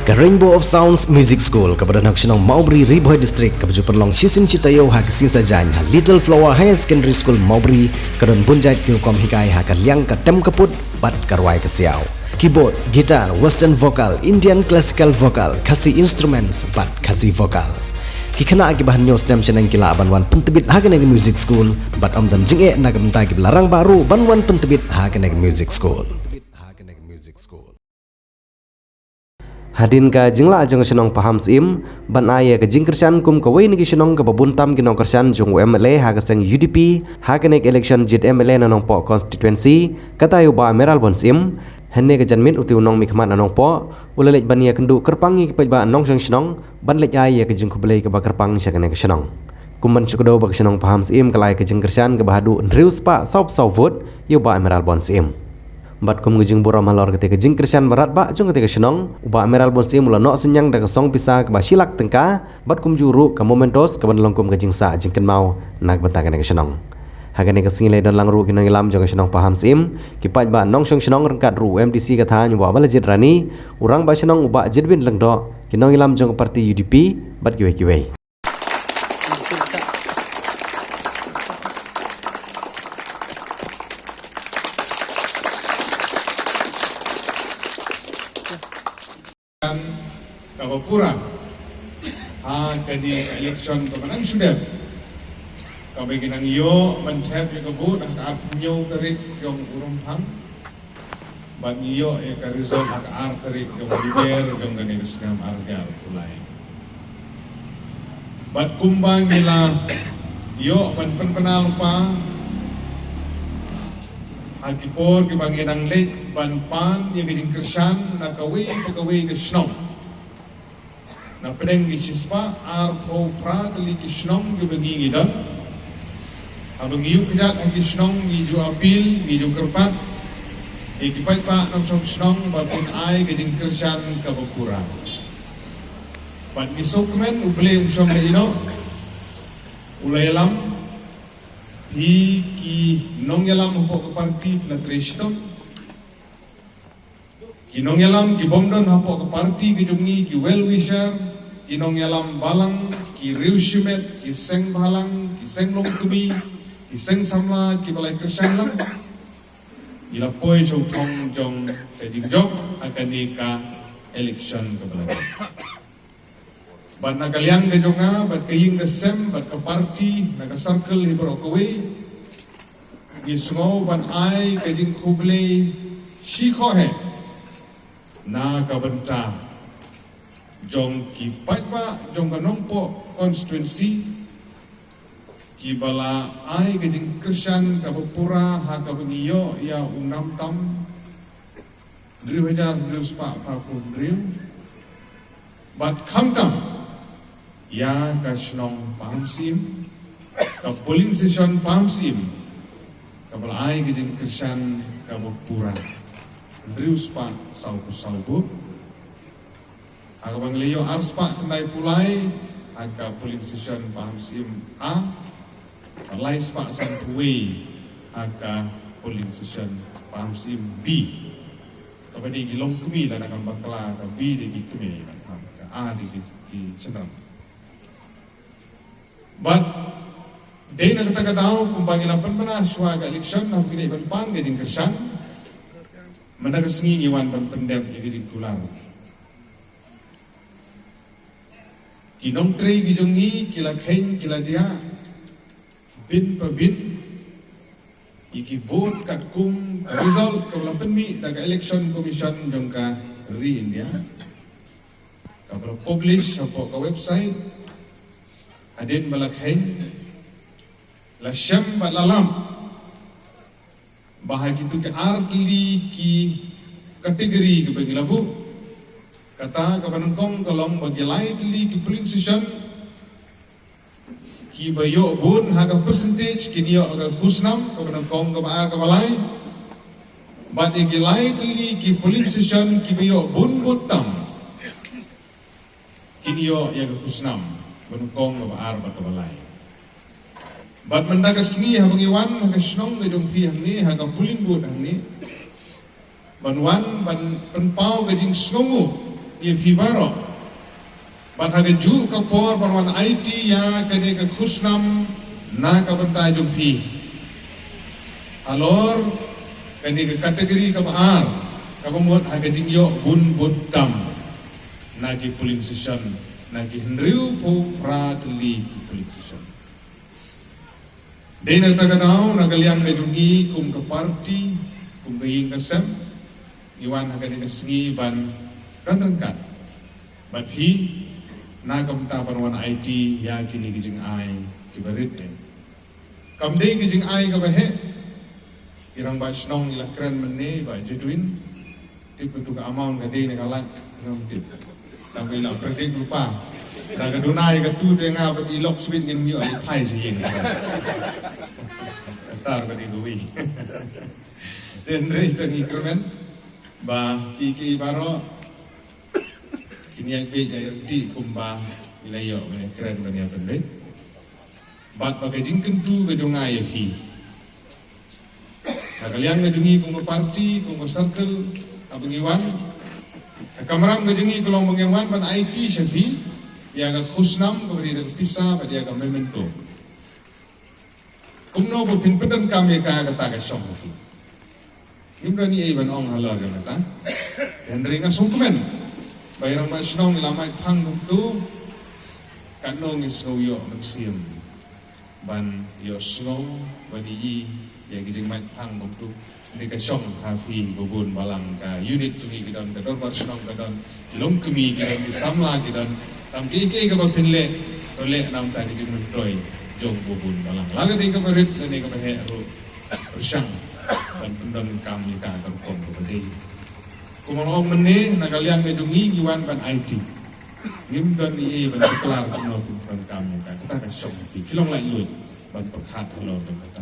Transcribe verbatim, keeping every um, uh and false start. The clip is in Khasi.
Ka Rainbow of Sounds Music School, kaba don ha ka shnong Mawbri, Ri Bhoi District, kaba ju pynlong shisien shi taïew ha ka sngi Saitjaiñ ha Little Flower Higher Secondary School Mawbri, ka don bun jait ki rukom hikai ha ka liang ka tem ka put bad ka rwai ka siaw. Keyboard, guitar, western vocal, Indian classical vocal, Khasi instruments bad Khasi vocal. Ki khynnah kiba hynñiew snem shaneng ki lah ban wan pyntbit ha kane ka music school bad ym don jingeh na ka bynta kiba la rangbah ruh ban wan pyntbit ha kane ka music school. Hadien ka jinglah jong ka shnong Pahamsyiem ban ai ïa ka jingkyrshan kum kawei na ki shnong kaba bun tam ki nongkyrshan jong u M L A ha ka seng U D P ha kane ka election jied M L A na Nongpoh constituency, kata ïa u Bah Mayralborn Syiem, hynne ka janmiet utei u nongmihkhmat na Nongpoh u la leit ban ïakynduh kyrpang ïa ki paidbah nongshong shnong ban leit ai ïa ka jingkhublei kaba kyrpang sha kane ka shnong. Kum ban shu kdew ba ka shnong Pahamsyiem ka la ai ka jingkyrshan kaba haduh hynriew spah saw phew saw vote ïa u Bah Mayralborn Syiem. Bad kum ka jingburom halor katei ka jingkyrshan ba radbah jong katei ka shnong, u Bah Mayralborn Syiem u la noh synñiang da ka song pisa kaba shi lak tyngka, bad kumjuh ruh ka mementos kaban long kum ka jingsah jingkynmaw na ka bynta kane ka shnong. Ha kane ka sngi la don lang ruh ki nongïalam jong ka shnong Pahamsyiem, ki paidbah nongshong shnong ryngkat ruh u M D C ka thaiñ u Bah Balajied Rani, u rangbah shnong u Bah Jedwin Lyngdoh, ki nongïalam jong ka party U D P bad kiwei kiwei. Kaba pura ha kane ka election kaba nang shu dep, kaba ngi nang ïoh ban thep ïa ka vote ha ka arphew hynñiew tarik jong u Rymphang. Bad ngi ïoh ïa ka result ha ka ar tarik jong u Lber jong kane ka snem ar hajar arphew lai. Bad kumba ngi la ïoh ban pynbna lypa ha ki por kiba ngi nang leit ban pan ïa ka jingkyrshan na kawei pa kawei ka shnong. Na pdeng ki shispah arphew phra tylli ki shnong kiba ngi ngi don. Haba ngi ïuh kjat ha ki shnong ngi ju appeal, ngi ju kyrpad ïa ki paidbah nongshong shnong ba kin ai ka jingkyrshan kaba pura. Bad ngi sngewkmen U Blei um shong lehnoh, u la ïalam, phi ki nongïalam hapoh ka party phi la trei shitom. Ki nongïalam ki bym don hapoh ka party ka jong ngi, ki well wisher, ki nongïalam balang, ki riew shimet, ki seng bhalang, ki seng longkmie, ki seng samla kiba la kyrshan lang, ngi la poi sha u thong jong ka jingjop ha kane ka election kaba la dep. Bad na ka liang ka jong nga bad ka ïing ka sem bad ka party na ka circle hi baroh kawei, ngi sngew ban ai ka jingkhublei shi khoheh na ka bynta jong ki paidbah jong ka Nongpoh constituency kiba la ai ka jingkyrshan kaba pura ha kaba ngi ïoh ïa u nam tam hynriew hajar hynriew spah phra phew hynriew. Bad khamtam ïa ka shnong Pahamsyiem, ka polling station Pahamsyiem, kaba la ai ka jingkyrshan kaba pura hynriew spah saw phew saw vote. Ha kaba ngi la ïoh ar spah khyndai phew lai ha ka polling station Pahamsyiem A, lai spah san phew wei ha ka polling station Pahamsyiem B. Kaba dei ki longkmie lada ngam bakla, ka B dei ki kmie, ka A dei ki, ki shynrang. Bad dei na kata ka daw kumba ngi la pynbna shuwa ka election, haba ngi dei ban pan ka jingkyrshan, mynta ka sngi ngi wan ban pyndep ïa ka jingkular. Ki nongtrei ki jong ngi ki la kheiñ ki la diah bit pa bit ïa ki vote katkum ka result kaba la pynmih da ka Election Commission jong ka ri India, kaba la publish hapoh ka website. Hadien ba la kheiñ, la shem bad la lap ba ha kito ki ar tylli ki category kiba ngi la buh, kata kaba nyngkong ka long ba ki lai tylli ki polling station kiba ïoh bun ha ka percentage kin ïoh ka khusnam, kaba nyngkong, kaba ar, kaba lai. Bad ïa ki lai tylli ki polling station kiba ïoh bun vote tam, kin ïoh ïa ka khusnam, kaba nyngkong, kaba ar bad kaba lai. Bad mynta ka sngi haba ngi wan ha ka shnong ka jong phi hangne, ha ka polling booth hangne, ban wan ban pynpaw ka jingsngewnguh Ïa phi baroh. Bad ha kajuh ka por ban wan aiti ïa kane ka khusnam na ka bynta jong phi. Halor kane ka category kaba ar, kaba mut ha ka jingïoh bun bud tam na ki polling station, na ki hynriewphew phra tylli ki polling station. Dei na kata ka daw, na ka liang ka jong ngi kum ka party, kum ka ïing ka sem, ngi wan ha kane ka sngi ban don ryngkat bad phi na ka bynta ban wan aiti ïa kine ki jingai kiba rit eh. Kam dei ki jingai kaba heh. Ki rangbah shnong i la kren mynne ba Jedwin. Tip katu ka amount ka dei ne ka lak, ngam tip. Tang ba i la predict lypa. Da ka duna ïa katu te nga bad i lok sibit ngin ïoh i thai shi ïing. Tar ba dei ka wi. Te hynrei tang i kyrmen ba ki ki baroh kin ïa bit ïa rti kumba i la ïoh ban ïa kren ban ïa pynbit. Bad ba ka jingkyntu ka jong nga ïa phi, ha ka liang ka jong ngi kum ka party, kum ka circle, haba ngi wan, ka kamram ka jong ngi ka long ba ngin wan ban aiti sha phi ïa ka khusnam kaba ri da ka pisa bad ïa ka memento. Kumno ba phin pyndonkam ïa ka, kata ka shong ha phi. Ngim don ei ban ong halor kata. Hynrei nga sngewkmen ba i rangbah shnong i la mait phang kumtu. Katno ngi sngew ïoh mynsiem ban ïohsngew, ban ïohi ïa ki jingmait phang kumtu. Hynrei ka shong ha phi ba bun balang, ka unit jong ngi ki don, ka dorbar shnong ka don, ki longkmie ki don, ki samla ki don. Tang kiei kiei kaba phin leh, to leh na ka bynta ka jingmyntoi jong ba bun balang. La ka dei kaba rit lane kaba heh ruh, pyrshang ban pyndonkam ïa ka ka rukom kaba dei. Kumba nga ong mynne, na ka liang ka jong ngi ngi wan ban aiti. Ngim don ei ei ban declare kumno phin pyndonkam ïa ka. Kata ka shong ha phi. Phi long laitluid ban pyrkhat halor jong kata.